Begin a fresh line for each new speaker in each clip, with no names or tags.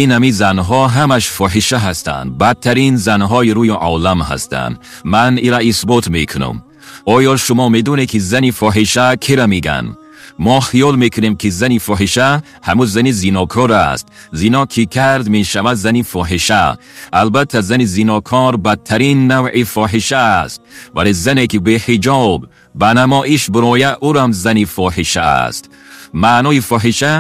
ин ҳами занҳо ҳамаш фоҳиша ҳастанд, бадтарин занҳои рӯи олам ҳастанд. Ман ира исбот мекунам. Оё шумо медонед, ки зани фоҳиша кира меган? Мо хиёл мекунем, ки зани фоҳиша ҳамун зани зинокор аст. Зино ки кард, мешавад зани фоҳиша. Албатта, зани зинокор бадтарин навъи фоҳиша аст, вале зане ки беҳиҷоб ба намоиш бироя, ӯрам зани фоҳиша аст. Маънои фоҳиша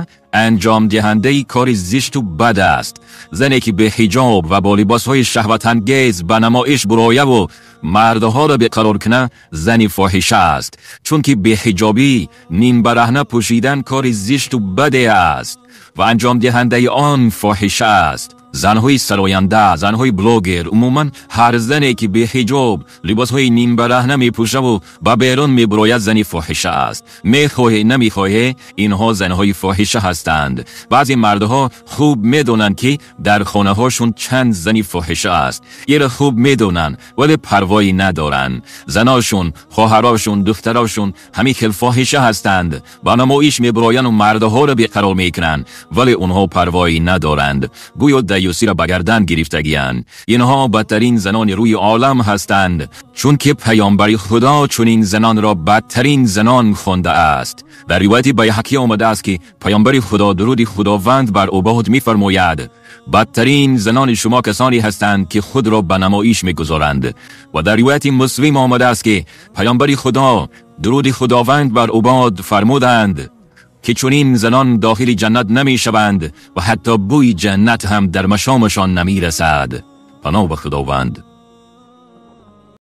анҷомдиҳандаи кори зишту бад аст. Зане ки беҳиҷоб ва бо либосҳои шаҳватангез ба намоиш бирояву мардҳоро беқарор куна, зани фоҳиша аст, чунки беҳиҷобӣ, нимбараҳна пӯшидан кори зишту баде аст ва анҷомдиҳандаи он фоҳиша аст. Занҳои сароянда, занҳои блогер, умуман ҳар зане ки беҳиҷоб либосҳои нимбараҳна мепӯшаву ба берун мебирояд, зани фоҳиша аст. Мехоҳе, намехоҳе, инҳо занҳои фоҳиша ҳастанд. Баъзе мардҳо хуб медонанд, ки дар хонаҳошон чанд зани фоҳиша аст. Иро хуб медонанд, вале парвоӣ надоранд. Заношон, хоҳарошон, духтарошон ҳамин хел фоҳиша ҳастанд, ба намоиш мебирояну мардҳоро беқарор мекунанд, вале онҳо парвоӣ надоранд, гӯё даюсиро ба гардан гирифтагиянд. Инҳо бадтарин занони рӯи олам ҳастанд, чунки паёмбари худо чунин занонро бадтарин занон хондааст. Дар ривояти Байҳақӣ омадааст, ки паёмбари худо, дуруди худованд бар ӯ бод, мефармояд: «Бадтарин занони шумо касоне ҳастанд, ки худро ба намоиш мегузоранд». Ва дар ривояти Муслим омадааст, ки паёмбари худо, дуруди худованд бар ӯ бод, фармуданд, ки чунин занон дохили ҷаннат намешаванд ва ҳатто бӯи ҷаннат ҳам дар машомашон намерасад. Паноҳ ба худованд.